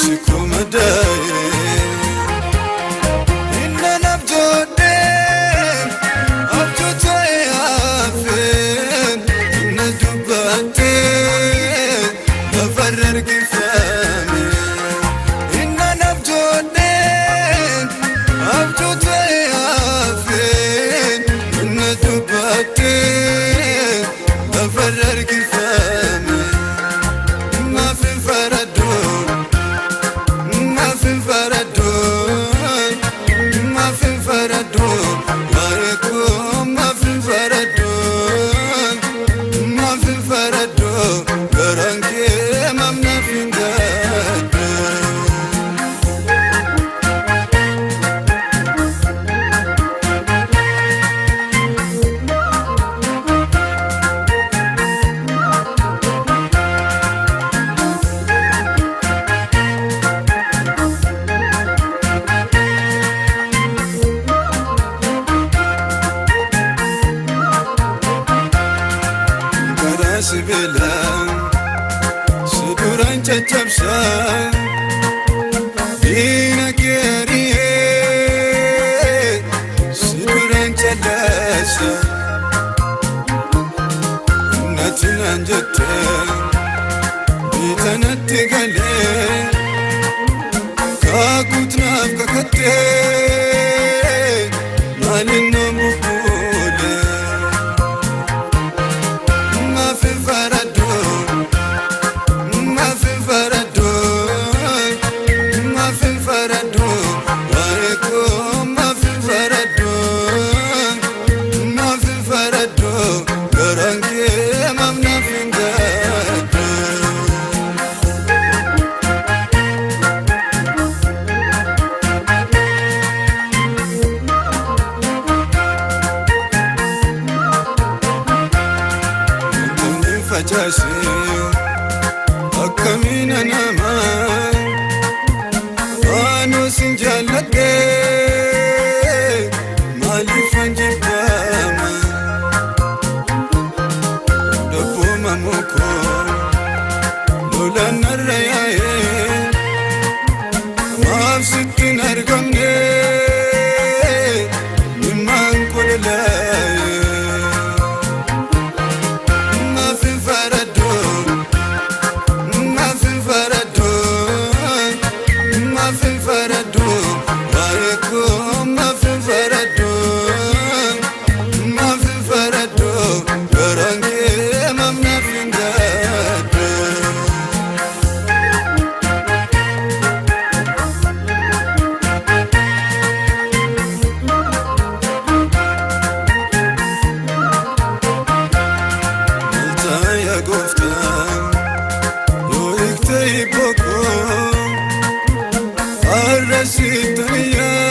Keessi koo madaa'e. Innan abjoodhee abjootee hafeen na dubbattee lafarra harkifame. Innan abjoodhee abjootee hafeen na dubbattee lafarra harkifame. Maaf hin faradoo, maaf hin faradoo, maaf hin faradoo, waa'ee koo maaf hin faradoo, maaf hin faradoo, garaan kee maaf naaf hin gaddoo. Karaa sibiilaa si duraan caccabsaa diina kee ari'ee si duraan callaasa natti naan jettee biita natti galee kaakuut naaf kakattee maaliin na bubbuulee. Maaf hin faradoo, maaf hin faradoo, maaf hin faradoo, waa'ee koo maaf hin faradoo, maaf hin faradoo, garaan kee maaf naaf hin gaddoo. Wantoonni facaasee akkamiin nama waanoo sin jaalladhee maaliif an jibbama dabbooma mukoo lolaan narra yaa'ee maaf sitti hin argamne dhimmaan qololaa'ee. Maaf hin faradoo, maaf hin faradoo, maaf hin faradoo, waa'ee koo maaf hin faradoo, maaf hin faradoo, garaan kee maaf naaf hin gaddoo. Maltaaya gooftaa yoo hiikte hibbokoo har'a sittaniyaa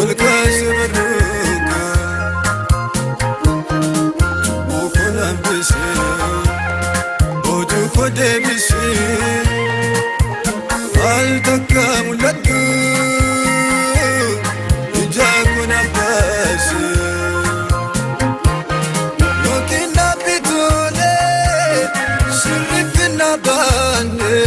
ol kaase barruuka mukoon hambisee boojuu koo deebisee al takka mul'adhu ijaa kun abbaasee. Yookiin dhaabbi tolee sirriitti na baanne